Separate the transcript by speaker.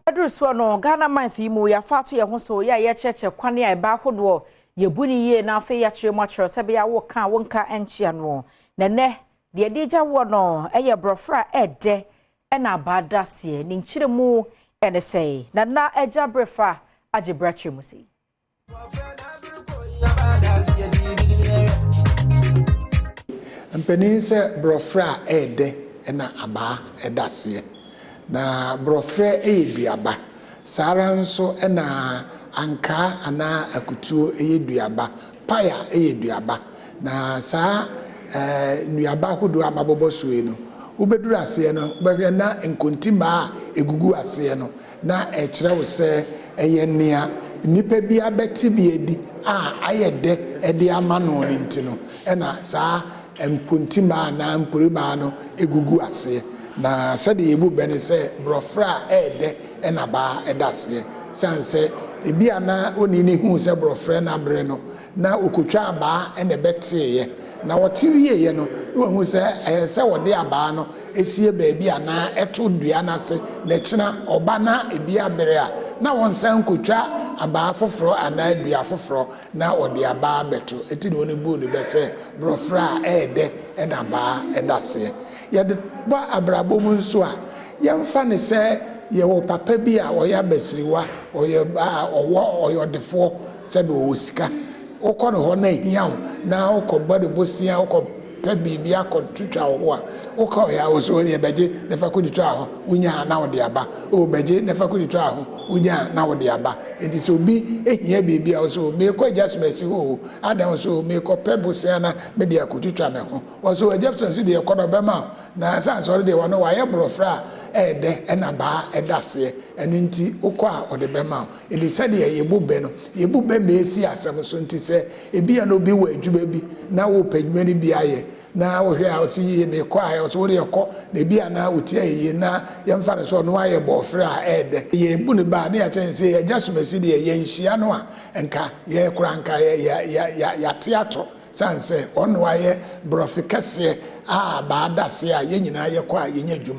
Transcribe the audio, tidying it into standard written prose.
Speaker 1: Aduru soɔ no, Ghana month yi mu, yɛafa ato yɛn ho so yɛ a yɛkyerɛkyerɛ kwane a ɛba ahodoɔ yɛbu no yie na afei yɛakyerɛ mu akyerɛ sɛ bɛyɛ a woka a wonka nkyea noɔ. Na nnɛ, deɛ ɛde gya woɔ no yɛ borɔfrɛ a ɛɛdɛ ɛna abaa da aseɛ. Ne nkyerɛmu ɛne sɛe. Nana Agya Brefa agye berɛ akyerɛ mu sei.
Speaker 2: Mpanin sɛ borɔfrɛ a ɛɛdɛ ɛna abaa ɛda aseɛ. Na borɔferɛ yɛ duaba. Saa ara nso na ankaa anaa akutuo yɛ duaba. Paya yɛ duaba. Na saa nnuaba ahodoɔ a mabobɔ soɔ yi no, wobɛduru aseɛ no, wobɛhwɛ na nkontimmaa a ɛgugu aseɛ no, na ɛkyerɛ wo sɛ ɛyɛ nea nnipa bi abɛte bi adi a ayɛ dɛ de ama no no nti no na saa mpontimmaa anaa mporibaa no gugu aseɛ. Na sɛdeɛ yɛbu bɛ ne sɛ, borɔferɛ a ɛyɛ dɛ na baa da aseɛ. Ɛsiane sɛ ebia na onii no huu sɛ borɔferɛ no abere no, na ɔkɔtwaa abaa na ɛbɛteeɛ. Na ɔte wieeɛ no, na wahu sɛ ɛyɛ sɛ ɔde abaa no sie baabi anaa ɛto dua no ase, na ɛkyena ɔba na ebi abere a, na ɔnsan nkɔtwa abaa foforɔ anaa dua foforɔ na ɔde abaa abɛto. Enti na wɔbuu no bɛ sɛ, borɔferɛ a ɛyɛ dɛ na abaa da aseɛ. Yɛde ba abrabɔ mu nso a, yɛmfa no sɛ yɛwɔ papa bi a ɔyɛ abasiriwa, ɔyɛ a ɔwɔ ɔyɛ ɔdefoɔ, sɛbe ɔwɔ sika. Wokɔ ne hɔ na ahia wo na wokɔbɔ ne bosea, wokɔpɛ biribi akɔtwitwa wo ho a, wokɔeɛ a, ɔse, Wo deɛ bɛgye na fa kɔtwitwa wo ho, wonya a na wode aba. O bɛgye na fa kɔtwitwa wo ho, wonya a na wode aba. Enti sɛ obi hia biribi a, ɔse, O merekɔ Agya Asumasi hɔ o, adɛn? Ɔse, O merekɔpɛ bosea na mede akɔtwitwa me ho. Ɔse wɔ Jepson so deɛ kɔ na ɔbɛma wo, na ɛsiane sɛ ɔno deɛ ɔno wayɛ borɔfrɛ a ɛyɛ dɛ ɛna baa ɛda aseɛ, ɛno nti wokɔ a ɔde bɛma wo. Enti sɛdeɛ yɛbu bɛ no, yɛbu bɛ ma ɛsi asɛm so, nti sɛ ebia na obi wɔ adwuma bi na wopɛ adwuma no bi ayɛ na wohwɛ a ɔse yie mekɔ a, ɔse wodeɛ kɔ, na ebia na wo ti ayɛ yie na yɛmfa no sɛ ɔno ayɛ bɔɔfrɛ a ɛyɛ dɛ. Yɛbu no bɛ a na yɛakyerɛ no sɛ Agya Sumasi deɛ yɛnhyia no a nka yɛ koraa nka yɛate atɔ. Sane sɛ ɔno ayɛ borɔfe kɛseɛ a baa dase a yɛn nyinaa yɛkɔ a yɛnya adwuma.